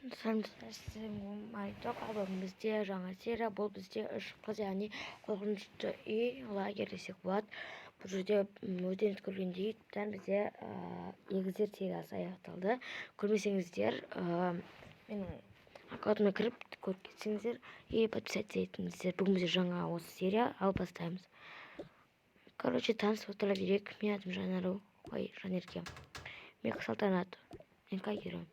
Бүгін бізде жаңа серия. Бұл бізде үш қыз, яғни қорқынышты үй лагерь десек болады. Бұл жерде өздеріңіз көргендей, бізде егіздер сериясы аяқталды. Көрмесеңіздер, менің аккаунтыма кіріп көріп кетсеңіздер и подписаться етіңіздер. Бүгін бізде жаңа осы серия, ал бастаймыз. Короче, танысып отыра берейік. Менің атым Жанару, ой, Жанерке. Мен Салтанат, мен Әйгерім.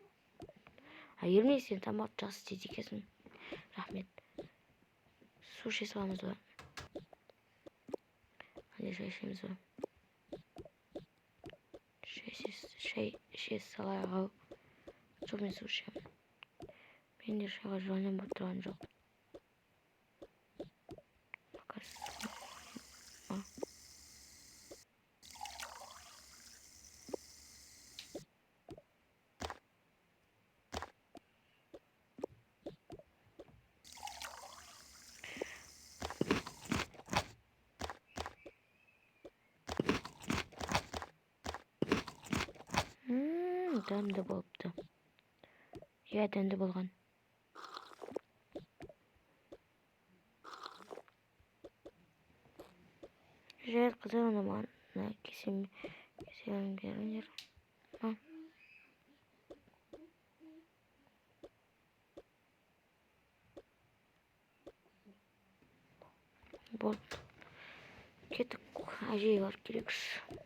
Әйгерім, сен тамақ жақсы істейді екенсің. Рахмет. Су іше саламыз ба? Әлде шай ішеміз ба? Шай іше салайық ау. Жоқ, мен су ішемін. Мен де шайға жаным болып тұрған жоқ. Пока. Дәмді болыпты. Иә, дәмді болған. Жарайды, қыздар, онда маған мына кесемін беріңдер. Болды. Кеттік, әжеге барып келейікші.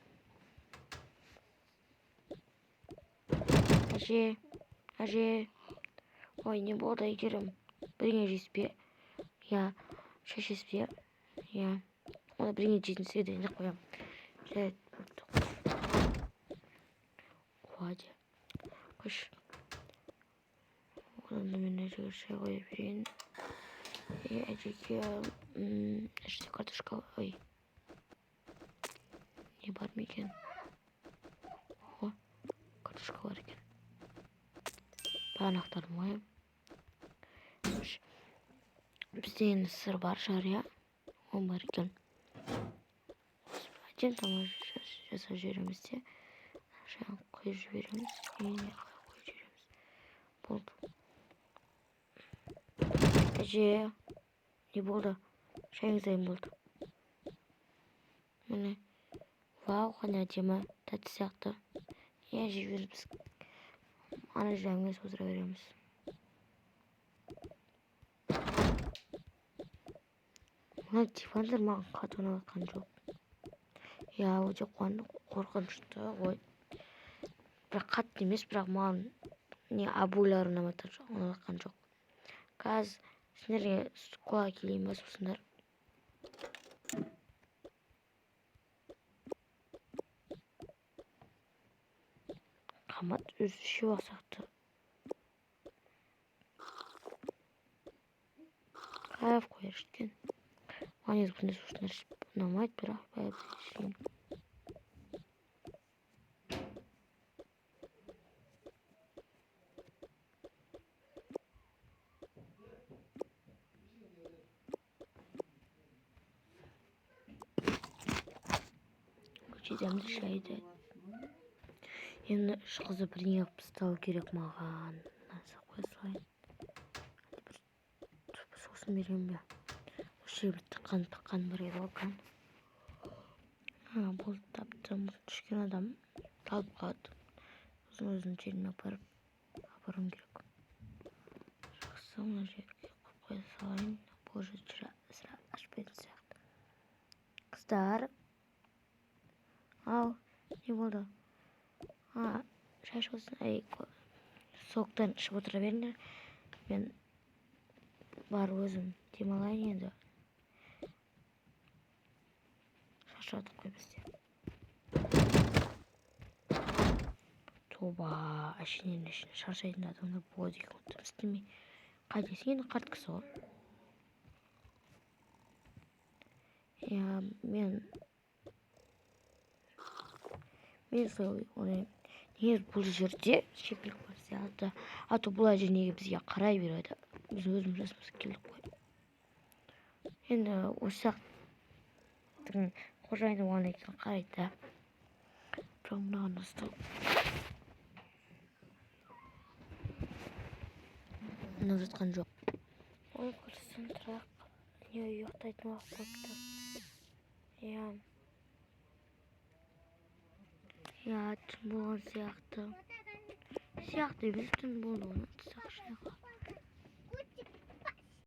Әже, әже. Ой, не болды, Әйгерім? Бірдеңе жейсіз бе? Иә. Шай ішесіз бе? Иә. Онда бірдеңе жейтін сізге дайындап қоямын. Жарайды, болды. Қуады. Қойшы. Одан да мен әжеге шай қойып берейін. И әжеге әжеде картошка, ой. Не бар ма екен? О, картошка бар екен. Бағана ақтардым ғой. Бізде енді сыр бар шығар, иә? Ол бар екен. Әдемі тамақ жасап жібереміз де, шайын құйып жібереміз, и қойып жібереміз. Болды. Әже, не болды? Шайыңыз дайын болды. Міне. Вау, қандай әдемі, тәтті сияқты. Иә, жей береміз. Ана жерде әңгімелесіп отыра береміз. Мына дивандар маған қатты ұнап жатқан жоқ. Иә, өте қорқынышты ғой. Бірақ қатты емес, бірақ маған не обойлар ұнап жатқан жоқ. Қазір сендерге кола әкелейін ба, сусындар? Қамат өзі үшеу ақ сияқты. Қайып қояр ішкен. Маған негізі бұндай сусындар ішіп ұнамайды, бірақ бәрібір ішемін. Өте дәмді шайды. Енді үш қызы бірдеңе қылып тастау керек маған. Мынаны қоя салайын. Бір сусын беремін бе? Осы жерге бір тыққан бар еді ғой кән. Болды, таптым. Түскен адам талып қалады. Сосын өзімнің жеріме апаруым керек. Жақсы, мына жерге қойып қоя салайын. Бұл жерде сірә ашпайтын сияқты. Қыздар. Ал, не болды? Шай ішіп отырсың. Әй, соктан ішіп отыра беріңдер. Мен бар өзім демалайын енді. Шаршадық қой бізде. Тоба, әшейінен әшейін шаршайтын адамдар болады екен ғой, дым істемей. Қайтесің енді, қарт кісі ғой. Иә, мен солай ойлаймын. Негізі бұл жерде шикілік бар сияқты. А то бұл әже неге бізге қарай береді? Біз өзіміз жасымыз келдік қой. Енді осы жақтың қожайыны болғаннан кейін қарайды да. Бірақ мынаған ұстау. Ұнап жатқан жоқ. Ой, құрысын, тұрақ не, ұйықтайтын уақыт болыпты. Иә, иә, түн болған сияқты. Сияқты емес, түн болды ғой. Түсақ.